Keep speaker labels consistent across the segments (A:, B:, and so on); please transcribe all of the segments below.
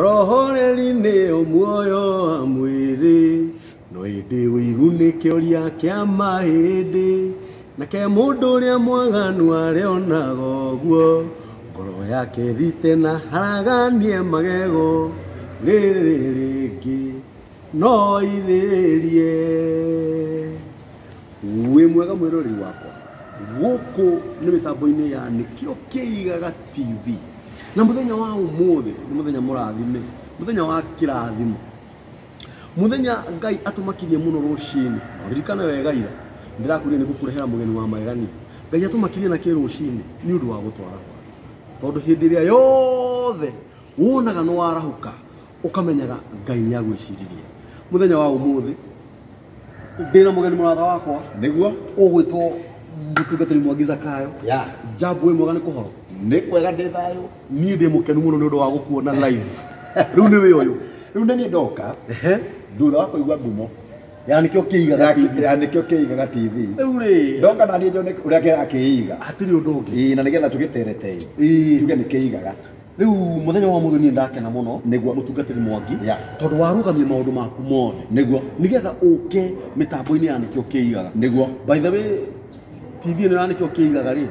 A: Rohoreri nĩyo muoyo wa mwĩrĩ, no ĩndĩ ũiru nĩ kĩoria kĩa mahĩndĩ. Nake mũndũ ũrĩa mwaganu arĩonaga ũguo, ngoro yake ĩthite na haraganie magego, rĩrĩ rĩngĩ no irĩrie. Wĩ mwega mwĩroreri wakwa, gũkũ nĩ mĩtambo-inĩ ya Nĩkĩo Kĩigaga TV. Na mũthenya wa ũmũthĩ nĩ mũthenya mũrathime, mũthenya wa kĩrathimo, mũthenya Ngai atũmakirie mũno rũcinĩ. Ririkana wega ira ndĩrakwĩrire nĩ gũkũrehera mũgeni wa magegania. Ngai atũmakirie na kĩ rũcinĩ nĩ ũndũ wa gũtwara kwake, tondũ hĩndĩ ĩrĩa yothe wonaga nĩ warahũka ũkamenyaga Ngai nĩ agwĩciririe. Mũthenya wa ũmũthĩ ndĩna mũgeni mũrata wakwa
B: Nĩguo
A: ũgwĩtwo mũtungatĩri Mwangi Zakayo.
B: Ya.
A: Jambo, wĩ mwega? Nĩ kũhoro?
B: Nĩ kwega, ndĩ thayũ.
A: Niĩ ndĩ mũkenu mũno nĩ ũndũ wa gũkuona live. Rĩu nĩ wĩ ũyũ.
B: Rĩu nĩ niĩ ndoka thutha wa kũigua ngumo
A: Ya Nĩkĩo Kĩigaga TV.
B: Ya Nĩkĩo Kĩigaga TV.
A: Rĩu rĩ,
B: ndoka na niĩ njone ũrĩa kĩrakĩiga.
A: Hatirĩ ũndũ ũngĩ.
B: Ĩĩ, na nĩgetha tũgĩterete tuge nĩ kĩigaga.
A: Rĩu mũthenya wa ũmũthĩ niĩ ndakena mũno.
B: Nĩguo.
A: Mũtungatĩri Mwangi,
B: Ya.
A: tondũ warũgamia maũndũ maku mothe
B: Nĩguo.
A: nĩgetha ũke mĩtambo-inĩ ya Nĩkĩo Kĩigaga.
B: Nĩguo.
A: By the way, TV ĩno ya Nĩkĩo Kĩigaga rĩ,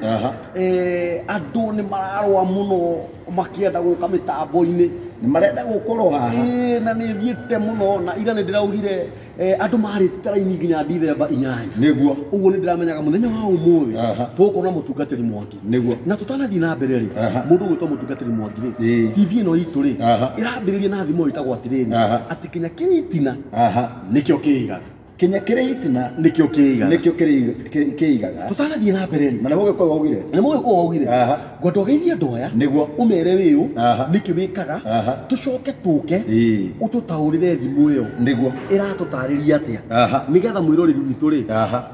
A: andũ nĩ mararũa mũno makĩenda gũka mĩtambo-inĩ.
B: Nĩ marenda gũkorwo haha.
A: Ĩĩ, na nĩ thiĩte mũno, na ira nĩ ndĩraugire andũ marĩte raini nginya Ndithemba 8.
B: Nĩguo.
A: Ũguo nĩ ndĩramenyaga mũthenya wa ũmũthĩ tũgũkorwo na mũtungatĩri Mwangi.
B: Nĩguo.
A: Na tũtanathiĩ na mbere rĩ, mũndũ ũgwĩtwo mũtungatĩri Mwangi rĩ, TV ĩno itũ rĩ, ĩrambĩrĩria na thimo ĩtagwo atĩrĩrĩ, atĩ kinya kĩrĩ itina nĩkĩo kĩigaga.
B: Kinya kĩrĩ itina
A: nĩkĩo kĩigaga.
B: Nĩkĩo kĩigaga.
A: Tũtanathiĩ na mbere rĩ,
B: na nĩ mũgĩkũyũ waugire.
A: Nĩ mũgĩkũyũ waugire. Ngwenda ũgeithie andũ aya.
B: Nĩguo.
A: Ũmere wĩũ, nĩkĩ wĩkaga, tũcoke tũke ũtũtaũrĩre thimũ ĩyo
B: Nĩguo.
A: ĩratũtarĩria atĩa, nĩgetha mwĩroreri witũ rĩ,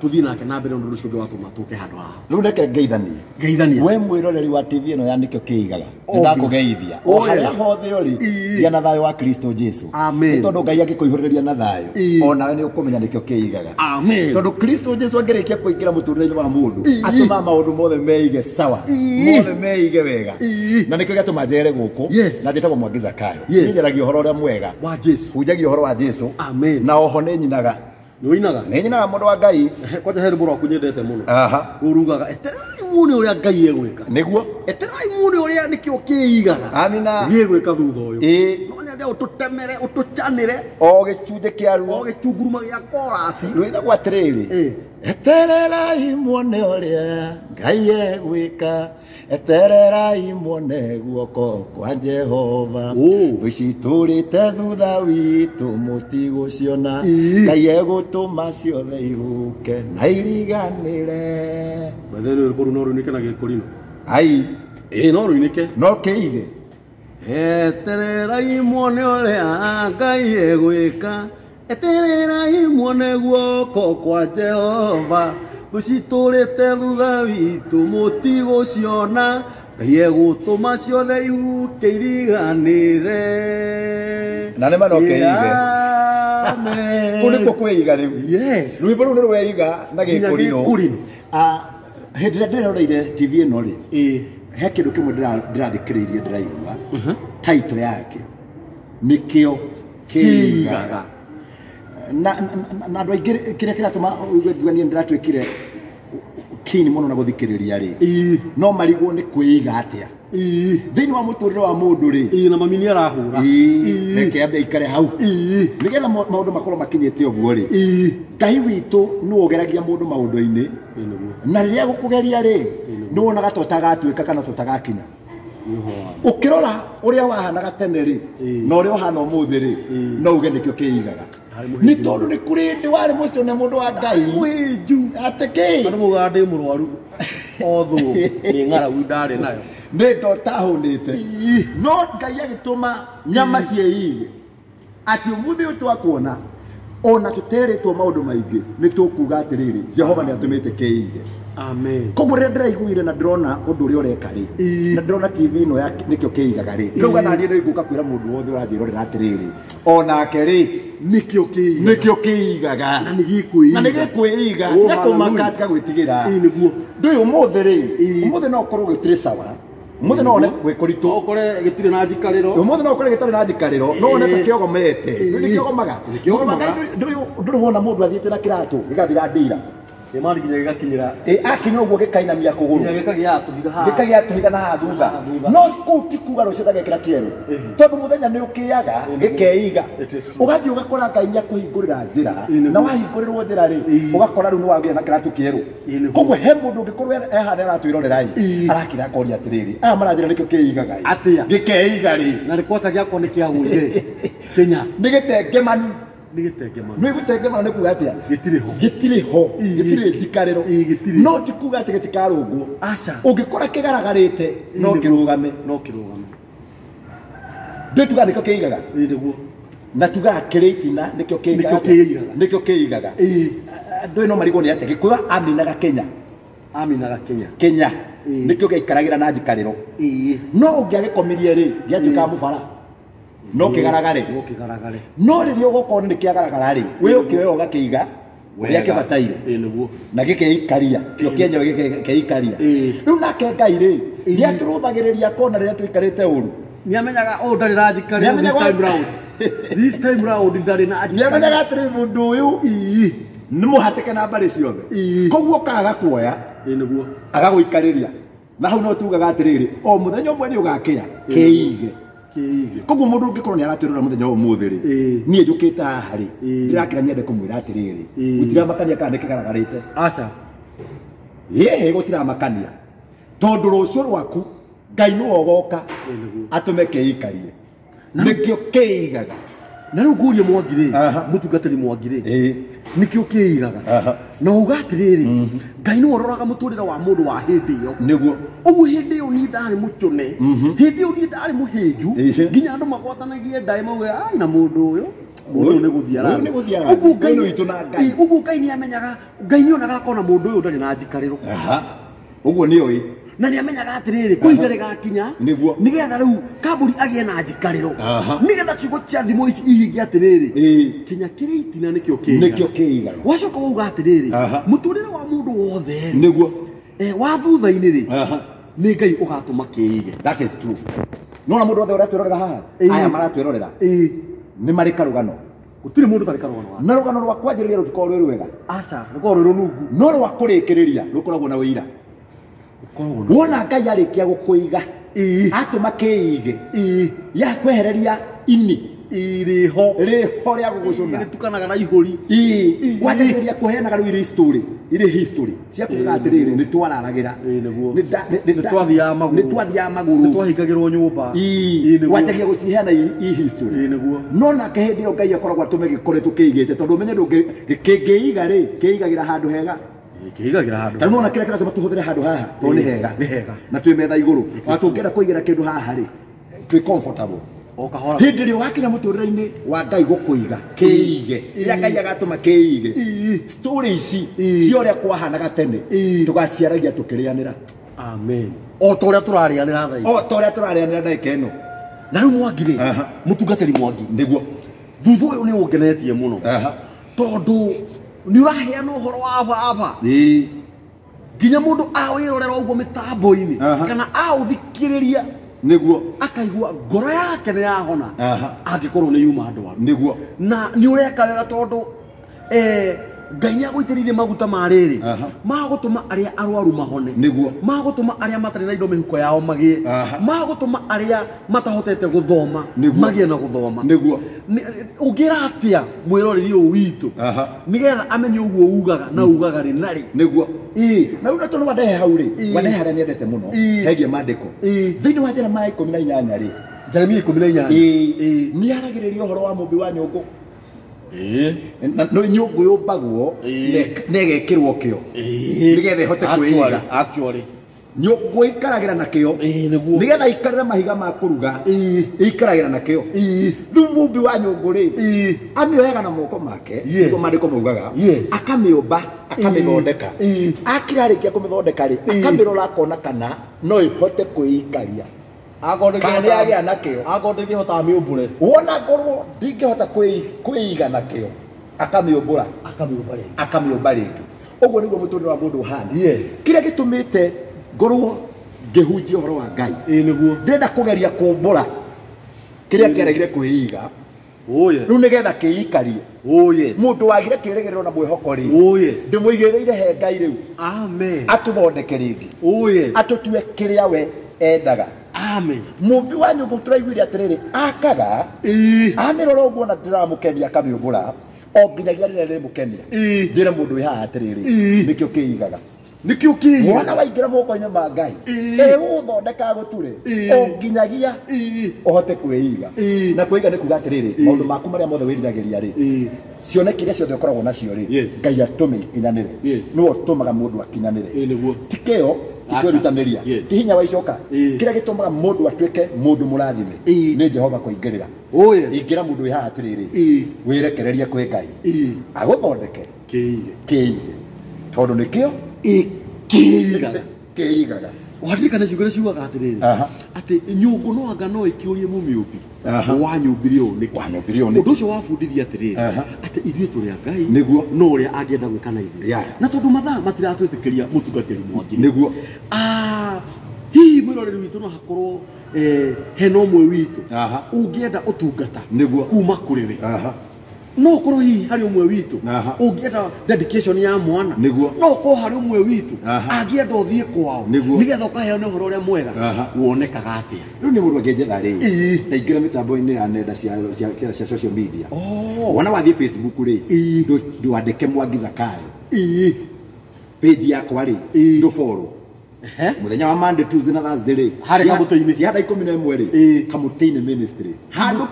A: tũthiĩ nake na mbere ũndũ ũcio ũngĩ watũma tũke handũ haha.
B: Rĩu reke ngeithanie.
A: Ngeithania.
B: We mwĩroreri wa TV ĩno ya Nĩkĩo Kĩigaga,
A: Obvious.
B: ndakũgeithia o
A: Oh,
B: harĩa
A: yeah.
B: hothe ũrĩ. Gĩa na thayũ wa Kristo Jesu.
A: Amen.
B: Nĩ tondũ Ngai angĩkũihũrĩrĩria na thayũ, onawe nĩ ũkũmenya nĩkĩo kĩigaga.
A: Amen.
B: Tondũ Kristo Jesu angĩrĩkia kũingĩra mũtũrĩre-inĩ wa mũndũ, atũmaga maũndũ mothe meige sawa, mothe meige wega. Na nĩkĩo gĩatũma njere gũkũ. Na njĩtagwo Mwangi Zakayo. Niĩ njaragia ũhoro ũrĩa mwega
A: wa Jesu,
B: hunjagia ũhoro wa Jesu.
A: Amen.
B: Na oho nĩ nyinaga.
A: Nĩ ũinaga?
B: Nĩ nyinaga, mũndũ wa Ngai.
A: Kwanja he rwĩmbo rwaku nyendete mũno rũrugaga, etererai muone ũrĩa Ngai egwĩka.
B: Nĩguo.
A: Etererai muone ũrĩa Nĩkĩo Kĩigaga
B: Amina.
A: gĩgwĩka thutha ũyũ.
B: Ĩĩ.
A: No nyende ũtũtemere, ũtũcanĩre
B: o gĩcunjĩ kĩaruo,
A: o gĩtunguruma gĩa korasi.
B: Rwĩtagwo atĩrĩrĩ: etererai muone ũrĩa Ngai egwĩka, etererai muone guoko kwa Jehova.
A: Oh.
B: Thũ citũrĩte thutha witũ mũtigũciona. Ngai egũtũma ciothe ihuke na iriganĩre.
A: Bethe rwĩmbo rũu no rũinĩke na gĩkũrinũ?
B: Ai.
A: Ĩĩ, no rũinĩke.
B: No kĩige.
A: Etererai muone ũrĩa Ngai egwĩka, etererai muone guoko kwa Jehova. Thũ citũrĩte thutha witũ mũtigũciona, Ngai egũtũma ciothe ihuke iriganĩre.
B: Na nĩ ma no kĩige.
A: Amen.
B: Kũu nĩkuo kwĩiga rĩu.
A: Yes.
B: Rwĩmbo rũu nĩ rweiga na
A: Nginya
B: gĩkũrinũ.
A: gĩkũrinũ.
B: Hĩndĩ ĩrĩa ndĩreroreire TV ĩno rĩ,
A: Ĩĩ.
B: he kĩndũ kĩmwe ndĩrathikĩrĩirie, ndĩraigua title yake Nĩkĩo Kĩigaga. Na andũ aingĩ kĩrĩa kĩratũma ũigue ngiuga niĩ ndĩratuĩkire keen mũno na gũthikĩrĩria rĩ, no marigwo nĩ kwĩiga atĩa thĩinĩ wa mũtũrĩre wa mũndũ rĩ.
A: Ĩĩ, na mami nĩ arahũra.
B: Ĩĩ, reke ambe aikare hau nĩgetha maũndũ makorwo makinyĩte ũguo rĩ. Ngai witũ nĩwe ũgeragia mũndũ maũndũ-inĩ.
A: Ĩĩ, nĩguo.
B: Na rĩrĩa gũkũgeria rĩ, nĩ wonaga ta ũtagatuĩka kana ta ũtagakinya.
A: Nĩ ũhoro wa ma.
B: Ũkĩrora ũrĩa wahanaga tene rĩ, na ũrĩa ũhana ũmũthĩ rĩ, no uge nĩkĩo kĩigaga.
A: Harĩ mũhĩnju.
B: Nĩ tondũ nĩ kũrĩ hĩndĩ warĩ mũcio na mũndũ wa Ngai.
A: Mũhĩnju.
B: Atĩ kĩ?
A: Andũ maugaga ndĩ mũrwaru othũ nĩ ng'aragu ndarĩ nayo.
B: Nĩ ndotahũnĩte, no Ngai agĩtũma nyama ciĩige atĩ ũmũthĩ ũyũ twakuona, ona tũterĩtwo maũndũ maingĩ, nĩ tũkuga atĩrĩrĩ, Jehova nĩ atũmĩte kĩige.
A: Amen.
B: Koguo rĩrĩa ndĩraiguire na ndĩrona ũndũ ũrĩa ũreka rĩ, na ndĩrona TV ĩno ya Nĩkĩo Kĩigaga rĩ, ndĩrauga naniĩ nĩ ngũka kwĩra mũndũ wothe ũranjĩrorera atĩrĩrĩ, onake rĩ,
A: Nĩkĩo kĩigaga.
B: Nĩkĩo kĩigaga.
A: Na nĩ gĩkwĩiga.
B: Na nĩ gĩkwĩiga.
A: Oh,
B: tiga kũmaka,
A: hallelujah.
B: tiga gwĩtigĩra.
A: Ĩĩ, nĩguo.
B: Ndũyũ ũmũthĩ rĩ, ũmũthĩ no ũkorwo gũtirĩ sawa. Umuthi no one gwĩ kũritũ.
A: Ũkore gĩtirĩ na njikarĩro.
B: Umuthi no ũkore gĩtarĩ na njikarĩro, no one ta kĩogomete. Nĩ kĩogomaga.
A: Kĩogomaga.
B: Ndũrĩ wona mũndũ athiĩte na kĩratũ gĩgathira ndira.
A: Kĩmani nginya gĩgakinyĩra.
B: Akinya ũguo gĩkainamia kũgũrũ.
A: Nginya gĩkagĩa tũhiga haha.
B: Gĩkagĩa tũhiga na haha thutha. No kũu ti kuga rũciũ ndagekĩra kĩerũ. Tondũ mũthenya nĩ ũkĩaga gĩkeiga. Ũgathiĩ ũgakora Ngai nĩ akũhingũrĩra njĩra. Na wahingũrĩrwo njĩra rĩ, ũgakora rĩu nĩ wagĩa na kĩratũ kĩerũ. Koguo he mũndũ ũngĩkorwo e harĩa aratwĩrorera ĩ, arakira akoria atĩrĩrĩ, aya maranjĩra nĩkĩo kĩigaga ĩ.
A: Atĩa?
B: Gĩkeiga rĩ.
A: Na rĩkwata gĩakwa nĩ kĩagũire. Kenya.
B: Nĩ gĩtengemanu.
A: Nĩ gĩtengemanu.
B: Nĩ gĩtengemanu nĩ kuga atĩa?
A: Gĩtirĩ ho.
B: Gĩtirĩ ho. Gĩtirĩ njikarĩro.
A: Gĩtirĩ.
B: No ti kuga atĩ gĩtikarũngwo.
A: Aca.
B: Ũngĩkora kĩgaragarĩte no kĩrũgame.
A: No kĩrũgame.
B: Ndĩ tugaga nĩkĩo kĩigaga.
A: Nĩguo.
B: Na tugaga kĩrĩ itina nĩkĩo kĩigaga.
A: Nĩkĩo kĩigaga.
B: Nĩkĩo kĩigaga. Andũ no marigwo nĩ atĩa Gĩkũyũ aminaga Kenya.
A: Aminaga Kenya.
B: Kenya. Nĩkĩo gĩaikaragĩra na njikarĩro. No ũngĩagĩkomirie rĩ, gĩatuĩkaga mũbara. No kĩgaragare.
A: No kĩgaragare.
B: No rĩrĩa ũgũkorwo nĩ kĩagaragara rĩ, wĩ ũkĩoya ũgakĩiga ũrĩa kĩbataire.
A: Nĩguo.
B: Na gĩkeikaria. Kĩo kĩenyewe gĩkeikaria. Rĩu nake Ngai rĩ, nĩatũrũthagĩrĩria kona rĩrĩa tũikarĩte ũru.
A: Nĩamenyaga ũyũ ndarĩ na njikarĩro this time round. This time round ndarĩ na njikarĩro.
B: Nĩamenyaga atĩrĩrĩ mũndũ ũyũ nĩ mũhatĩke na mbarĩ ciothe. Koguo kaga kuoya.
A: Nĩguo.
B: Agagũikarĩria. Na hau no tugaga atĩrĩrĩ, o mũthenya ũmwe nĩ ũgakĩa kĩige. Koguo mũndũ ũngĩkorwo nĩ aratwĩrora mũthenya wa ũmũthĩ rĩ, niĩ njũkĩte haha rĩ, ndĩrakĩra nyende kũmwĩra atĩrĩrĩ, gũtiramakania kana nĩkĩgaragarĩte.
A: Aca.
B: Ĩhĩ gũtiramakania. Tondũ rũciũ rwaku Ngai nĩwe ũgoka atũme kĩikarie. Nĩkĩo kĩigaga.
A: Na rĩu ngũrie Mwangi rĩ, mũtungatĩri Mwangi rĩ, nĩkĩo kĩigaga. Na uga atĩrĩrĩ, Ngai nĩwe ũroraga mũtũrĩre wa mũndũ wa hĩndĩ ĩyo.
B: Nĩguo.
A: Ũguo hĩndĩ ĩyo niĩ ndarĩ mũcũne, hĩndĩ ĩyo niĩ ndarĩ mũhĩnju, nginya andũ magwatanagie ndaĩ mauge ai na mũndũ ũyũ. Mũndũ ũyũ nĩ gũthiĩ arathiĩ. Ũguo Ngai nĩamenyaga, Ngai nĩonaga akona mũndũ ũyũ ndarĩ na njikarĩro.
B: Ũguo nĩoĩ.
A: Na nĩamenyaga atĩrĩrĩ, kwĩ ihinda rĩgakinya,
B: Nĩguo.
A: nĩgetha rĩu kambuni agĩe na njikarĩro. Nĩgetha ciugo cia thimo ici ihinge atĩrĩrĩ, kinya kĩrĩ itina nĩkĩo kĩigaga.
B: Nĩkĩo kĩigaga.
A: Wacoka wauga atĩrĩrĩ, mũtũrĩre wa mũndũ wothe rĩ,
B: Nĩguo.
A: Wa thutha-inĩ rĩ, nĩ Ngai ũgatũma kĩige.
B: That is true. Nona mũndũ wothe ũratwĩrorera haha, aya maratwĩrorera, nĩ marĩ karũgano.
A: Gũtirĩ mũndũ ũtarĩ karũgano wake.
B: Na rũgano rwa kwanjĩrĩria rũtikoragwo rwĩ rwega.
A: Aca, rũkoragwo rwĩ rũnungu.
B: No rwa kũrĩkĩrĩria rũkoragwo na ũira. Wona Ngai arĩkia gũkũiga, atũma kĩige, ya kwehereria ini
A: Rĩho.
B: Rĩho rĩa gũgũcũna.
A: Rĩtukanaga na ihũri.
B: Wanjagĩrĩria kũheanaga rĩu irĩ history, irĩ history cia kuuga atĩrĩrĩ, nĩ twararagĩra.
A: Nĩguo. Nĩ twathiaga magũrũ.
B: Nĩ twathiaga magũrũ.
A: Nĩ twahingagĩrwo nyũmba.
B: Nĩguo. Wanjagia gũciheana i history.
A: Nĩguo.
B: No nake hĩndĩ ĩyo Ngai akoragwo atũme gĩkoretwo kĩigĩte, tondũ ũmenye kĩngĩiga rĩ, kĩigagĩra handũ hega.
A: Kĩigagĩra handũ.
B: Ta nĩwona kĩrĩa kĩratũma tũhũthĩre handũ haha, tondũ nĩ hega.
A: Nĩ hega.
B: Na twĩ metha igũrũ. Ona tũngĩenda kũigĩra kĩndũ haha rĩ, twĩ comfortable.
A: O kahora.
B: Hĩndĩ ĩrĩa ũgakinya mũtũrĩre-inĩ wa Ngai gũkũiga, kĩige. Rĩrĩa Ngai agatũma kĩige. Story ici cia ũrĩa kwahanaga tene, tũgaciaragia tũkĩrĩanĩra.
A: Amen. O ta ũrĩa tũrarĩanĩra thaa ici.
B: O ta ũrĩa tũrarĩanĩra ndagĩka ĩno.
A: Na rĩu Mwangi rĩ, mũtungatĩri Mwangi.
B: Nĩguo.
A: Thutha ũyũ nĩ ũngenetie mũno. Tondũ nĩ ũraheana ũhoro wa baba. Nginya mũndũ awĩrorera ũguo mĩtambo-inĩ, kana aũthikĩrĩria.
B: Nĩguo.
A: Akaigua ngoro yake nĩ yahona. Angĩkorwo nĩ yuma ndwaru.
B: Nĩguo.
A: Na nĩ ũreka wega tondũ, Ngai nĩ agũitĩrĩirie maguta ma rĩrĩ, ma gũtũma arĩa arwaru mahone.
B: Nĩguo.
A: Ma gũtũma arĩa matarĩ na indo mĩhuko yao magĩe. Ma gũtũma arĩa matahotete gũthoma, magĩe na gũthoma.
B: Nĩguo.
A: Ũngĩra atĩa mwĩroreri ũyũ witũ? Nĩgetha amenye ũguo ugaga na ugaga rĩ na rĩ.
B: Nĩguo. Na rĩu tondũ wandehe hau rĩ, wandehe harĩa nyendete mũno, hegie maandĩko. Thĩinĩ wa Jeremia 18 rĩ,
A: Jeremia 18.
B: Nĩaragĩrĩria ũhoro wa mũmbi wa nyũngũ. No nyũngũ yũmbagwo na ĩgekĩrwo kĩo. Nĩgetha ĩhote kwĩiga.
A: Actually.
B: Nyũngũ ĩikaragĩra na kĩo.
A: Nĩguo.
B: Nĩgetha ĩikarĩre mahiga ma kũruga. Ĩikaragĩra na kĩo. Rĩu mũmbi wa nyũngũ rĩ, amĩoyaga na moko make, nĩguo maandĩko maugaga. Akamĩũmba, akamĩthondeka. Akira arĩkia kũmĩthondeka rĩ, akamĩrora akona kana no ĩhote kwĩikaria. Kana nĩyagĩa na kĩo.
A: Akorwo ndĩngĩhota amĩũmbũre.
B: Wona ngorwo ndingĩhota kwĩiga na kĩo, akamĩũmbũra.
A: Akamĩũmba rĩngĩ.
B: Akamĩũmba rĩngĩ. Ũguo nĩguo mũtũrĩre wa mũndũ ũhana. Kĩrĩa gĩtũmĩte ngorwo Ngĩhunjia ũhoro wa Ngai.
A: Ĩĩ nĩguo.
B: Ndĩrenda kũgeria kũmbũra kĩrĩa kĩaregire kwĩiga.
A: Oh yes.
B: Rĩu nĩgetha kĩikarie.
A: Oh yes.
B: Mũndũ wagire kĩrĩgĩrĩro na mwĩhoko rĩ.
A: Oh yes.
B: Ndĩmũigĩrĩire he Ngai rĩu.
A: Amen.
B: Atũthondeke rĩngĩ.
A: Oh yes.
B: Atũtue kĩrĩa we endaga.
A: Amen.
B: Mũmbi wa nyũngũ tũraiguire atĩrĩrĩ akaga.
A: Ĩĩ.
B: Amĩrora ũguo na ndĩramũkenia akamĩũmbũra o nginyagia rĩrĩa rĩmũkenia.
A: Ĩĩ.
B: Njĩre mũndũ wĩ haha atĩrĩrĩ
A: Ĩĩ.
B: nĩkĩo kĩigaga.
A: Nĩkĩo kĩigaga.
B: Mwana waingĩra moko-inĩ ma Ngai.
A: Ĩĩ.
B: Ĩgũgũthondeka gũture
A: Ĩĩ.
B: o nginyagia
A: Ĩĩ.
B: ũhote kwĩiga.
A: Ĩĩ.
B: Na kwĩiga nĩ kuga atĩrĩrĩ
A: Ĩĩ.
B: maũndũ maku marĩa mothe wĩriragĩria rĩ
A: Ĩĩ.
B: cioneki iria ciothe ũkoragwo nacio rĩ
A: Yes.
B: Ngai atũme ikinyanĩre.
A: Yes.
B: Nĩwe ũtũmaga mũndũ akinyanĩre.
A: Ĩĩ nĩguo.
B: Ti kĩo ti
A: Acha.
B: kwĩrutanĩria
A: Yes.
B: ti hinya wa icoka.
A: Ĩĩ.
B: Kĩrĩa gĩtũmaga mũndũ atuĩke mũndũ mũrathime
A: Ĩĩ.
B: nĩ Jehova kũingĩrĩra.
A: Oh yes.
B: Ingĩra mũndũ wĩ haha atĩrĩrĩ
A: Ĩĩ.
B: wĩrekererie kwĩ Ngai
A: Ĩĩ.
B: agũthondeke
A: Kĩige.
B: kĩige tondũ nĩkĩo
A: Ĩĩ kĩigaga.
B: kĩigaga.
A: Waririkana ciugo iria ciugaga atĩrĩrĩ
B: Aha.
A: atĩ nyũngũ no anga no ĩkĩũrie mũmĩũmbi
B: Aha.
A: wanyũmbire ũũ nĩkĩ?
B: Wanyũmbire ũũ nĩkĩ?
A: Ũndũ ũcio wabundithia atĩrĩrĩ
B: Aha.
A: atĩ ithuĩ tũrĩ a Ngai
B: Nĩguo.
A: no ũrĩa angĩenda gwĩka na ithuĩ.
B: Yeah.
A: Na tondũ mathaa matiratwĩtĩkĩria mũtungatĩri Mwangi.
B: Nĩguo.
A: Hihi mwĩroreri witũ no hakorwo hena ũmwe witũ
B: Aha.
A: ũngĩenda ũtungata
B: Nĩguo.
A: kuma kũrĩ we.
B: Aha.
A: No ũkorwo hihi harĩ ũmwe witũ
B: Aha.
A: ũngĩenda dedication ya mwana.
B: Nĩguo.
A: No ũkorwo harĩ ũmwe witũ
B: Aha.
A: angĩenda ũthiĩ kwao
B: Nĩguo.
A: nĩgetha ũkaheana ũhoro ũrĩa mwega
B: Aha.
A: wonekaga atĩa.
B: Rĩu nĩ mũndũ angĩnjetha rĩ
A: Ĩĩ.
B: ndaingĩra mĩtambo-inĩ ya nenda cia social media.
A: Oh.
B: Wona wathiĩ Facebook rĩ
A: Ĩĩ.
B: ndwandĩke Mwangi Zakayo
A: Ĩĩ.
B: page yakwa rĩ
A: Ĩĩ.
B: ndũ follow.
A: Ehe.
B: Mũthenya wa Monday, Tuesday na Thursday rĩ
A: Harĩ kamũtĩ-inĩ.
B: cia thaa 11 rĩ
A: Ĩĩ.
B: kamũtĩ-inĩ ministry handũ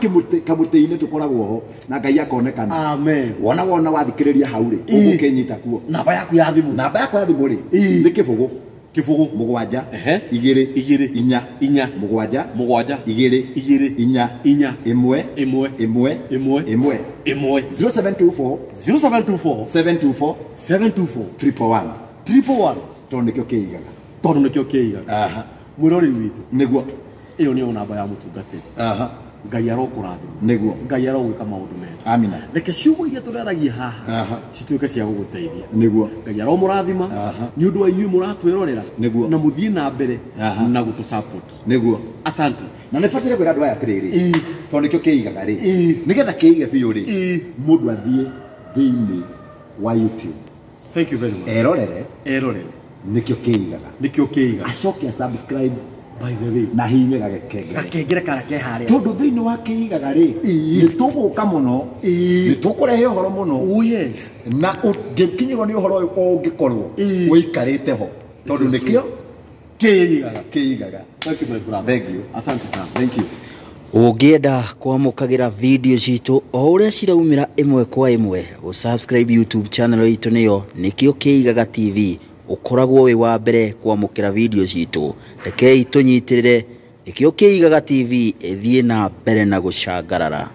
B: kamũtĩ-inĩ tũkoragwo ho na Ngai akonekana.
A: Amen.
B: Wona wona wathikĩrĩria hau rĩ
A: Ĩĩ.
B: ũgũkĩnyita kuo.
A: Namba yaku ya thimũ.
B: Namba yakwa ya thimũ rĩ
A: Ĩĩ.
B: nĩ kĩbũgũ
A: Kĩbũgũ.
B: mũgwanja
A: Ehe.
B: igĩrĩ
A: Igĩrĩ.
B: inya
A: Inya.
B: mũgwanja
A: Mũgwanja.
B: igĩrĩ
A: Igĩrĩ.
B: inya
A: Inya.
B: ĩmwe
A: Ĩmwe.
B: ĩmwe
A: Ĩmwe.
B: ĩmwe
A: Ĩmwe.
B: 0724
A: 0724
B: 724
A: 724
B: 111
A: 111
B: tondũ nĩkĩo kĩigaga.
A: Tondũ nĩkĩo kĩigaga.
B: Aha.
A: Mwĩroreri witũ
B: Nĩguo.
A: ĩyo nĩyo namba ya mũtungatĩri.
B: Aha.
A: Ngai arokũrathima.
B: Nĩguo.
A: Ngai arogwĩka maũndũ mega.
B: Amina.
A: Reke ciugo iria tũraragia haha
B: Aha.
A: cituĩke cia gũgũteithia.
B: Nĩguo.
A: Ngai aromũrathima
B: Aha.
A: nĩ ũndũ wa inyuĩ mũratwĩrorera
B: Nĩguo.
A: na mũthiĩ na mbere
B: Aha.
A: na gũtũ support.
B: Nĩguo.
A: Asante.
B: Na nĩ bataire kwĩra andũ aya atĩrĩrĩ
A: Ĩĩ.
B: tondũ nĩkĩo kĩigaga rĩ
A: Ĩĩ.
B: nĩgetha kĩige biũ rĩ
A: Ĩĩ.
B: mũndũ athiĩ thĩinĩ wa YouTube
A: Thank you very much.
B: erorere
A: Erorere
B: nĩkĩo kĩigaga
A: nĩkĩo kĩigaga.
B: acoke subscribe
A: By the way
B: na hihinye gakengere
A: gakengere karĩa ke harĩa.
B: tondũ thĩinĩ wa kĩigaga rĩ
A: Ĩĩ.
B: nĩ tũgũka mũno
A: Ĩĩ.
B: nĩ tũkũrehe ũhoro mũno
A: Oh yes.
B: na ũngĩkinyĩrwo nĩ ũhoro ũyũ o ũngĩkorwo
A: Ĩĩ.
B: ũikarĩte ho tondũ
A: It is
B: nĩkĩo
A: Kĩigaga.
B: kĩigaga.
A: Thank you my brother.
B: Thank you.
A: Asante sana.
B: Thank you.
C: Ũngĩenda kwamũkagĩra video citũ o ũrĩa ciraumĩra ĩmwe kwa ĩmwe, gũ-subscribe YouTube channel itũ nĩyo Nĩkĩo Kĩigaga TV, ũkoragwo wĩ wa mbere kwamũkĩra video citũ. Rekei tũnyitĩrĩre Nĩkĩo Kĩigaga TV ĩthiĩ na mbere na gũcangarara.